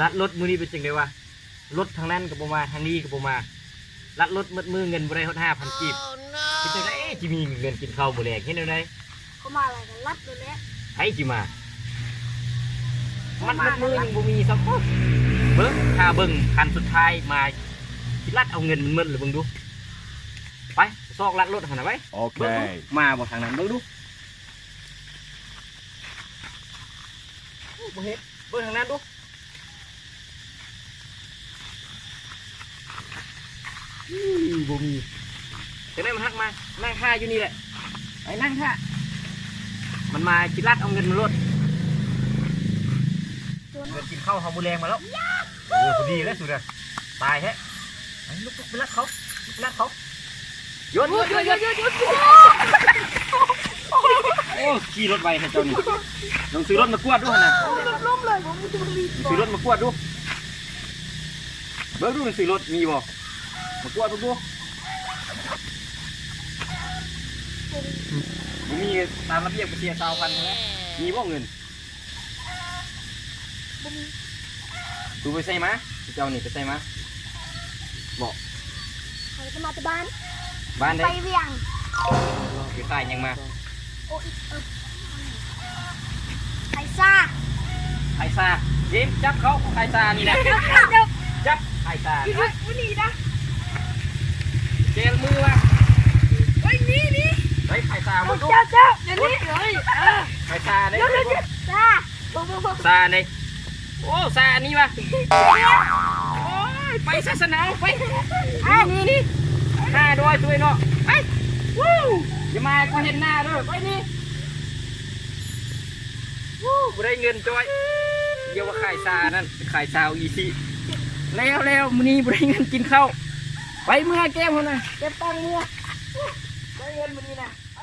ລັດລົດມື້ນີ້ເປັນຈັ່ງໃດວະ? ລົດທາງນັ້ນກໍບໍ່ມາ ທາງນີ້ກໍບໍ່ມາ ລັດລົດໝົດມື້ ເງິນບໍ່ໄດ້ຮອດຫ້າພັນກີບ. ເປັນຈັ່ງໃດຊິມີເງິນກິນເຂົ້າມື້ແລງ? ເຮັດແນວໃດ? ເຂົາມາຫຼາຍກໍລັດໂລດແຫຼະ. ໃຜຊິມາ? ມັນໝົດມື້ຍັງບໍ່ມີຊ້ຳ. ເບິ່ງ ຖ້າເບິ່ງຄັນສຸດທ້າຍມາ ຊິລັດເອົາເງິນມັນໝົດເລີຍ. ເບິ່ງດູ ໄປ ຊອກລັດລົດຫັ້ນນະໄປ. ໂອເຄ ເບິ່ງດູ ມາບໍ່ທາງນັ້ນ? ເບິ່ງດູ ບໍ່ເຫັນ. ເບິ່ງທາງນັ້ນດູ. ອື ບໍ່ມີ. ຈັ່ງໃດມັນຫາກມາ ນັ່ງຖ້າຢູ່ນີ້ແຫຼະ. ໄປນັ່ງຖ້າ ມັນມາຊິລັດເອົາເງິນມັນໂລດ. ເງິນກິນເຂົ້າເຮົາມື້ແລງມາແລ້ວ. ໂອ້ ພໍດີແລ້ວສຸດນະ. ຕາຍແທ້. ໄປ ລຸກໆ ໄປລັດເຂົາ ລຸກໄປລັດເຂົາ. ຢຸດ ຢຸດ ຢຸດ ຢຸດ ຢຸດ. ໂອ້ ຂີ່ລົດໄວແທ້ເຈົ້ານີ້. ລອງຊື້ລົດມາກວດດູຫັ້ນນະ. ລົ້ມເລີຍ ບໍ່ມີ ບໍ່ມີ. ຊື້ລົດມາກວດດູ. ເບິ່ງດູ ຊື້ລົດມີບໍ່? ມາກວດເບິ່ງດູ. ບໍ່ມີ ຕາມລະບຽບກໍເສຍຊາວພັນຫັ້ນແຫຼະ. ມີບໍ່ເງິນ? ບໍ່ມີ. ຕູໄປໃສມາ? ເຈົ້ານີ້ໄປໃສມາ? ບໍ່. ຂ້ອຍກໍມາແຕ່ບ້ານ. ບ້ານໃດ? ໄປວຽງ. ໄປຂາຍຫຍັງມາ? ໂອ້ ອີກ ເອີ ໄຂ່ຊາ. ໄຂ່ຊາ. ເຈມ ຈັບເຂົາ ໄຂ່ຊານີ້ນະ. ຈັບໄຂ່ຊານີ້. ມື້ນີ້ນະ. ແກງມືວ່າ. ເອີຍ ນີ້ ນີ້. ໄດ້ໄຂ່ຊາບໍ່? ເຈົ້າ ເຈົ້າ ດຽວນີ້. ເອີຍ ເອີ ໄຂ່ຊາເດ້. ຊາ ເບິ່ງ ເບິ່ງ ເບິ່ງ ຊານີ້. ໂອ້ ຊາອັນນີ້ວະ. ໂອ້ຍ ໄປຊະ ສະນາວ ໄປ. ເອົາ ນີ້ ນີ້ ຫ້າຮ້ອຍ ຕົວເນາະ. ໄປ. ວູ້ ຢ່າມາໃຫ້ກູເຫັນໜ້າເດີ. ໄປນີ້. ວູ້ ບໍ່ໄດ້ເງິນຈ້ອຍ. ຢ່າວ່າຂາຍຊານັ້ນ ຂາຍຊາອີ່ຊິ. ແລ້ວ ແລ້ວ ມື້ນີ້ບໍ່ໄດ້ເງິນກິນເຂົ້າ. ໄປເມືອແກ້ມພຸ້ນນະ ເກັບຕັງເມືອ. ບໍ່ໄດ້ເງິນມື້ນີ້ນະ. ໄປ.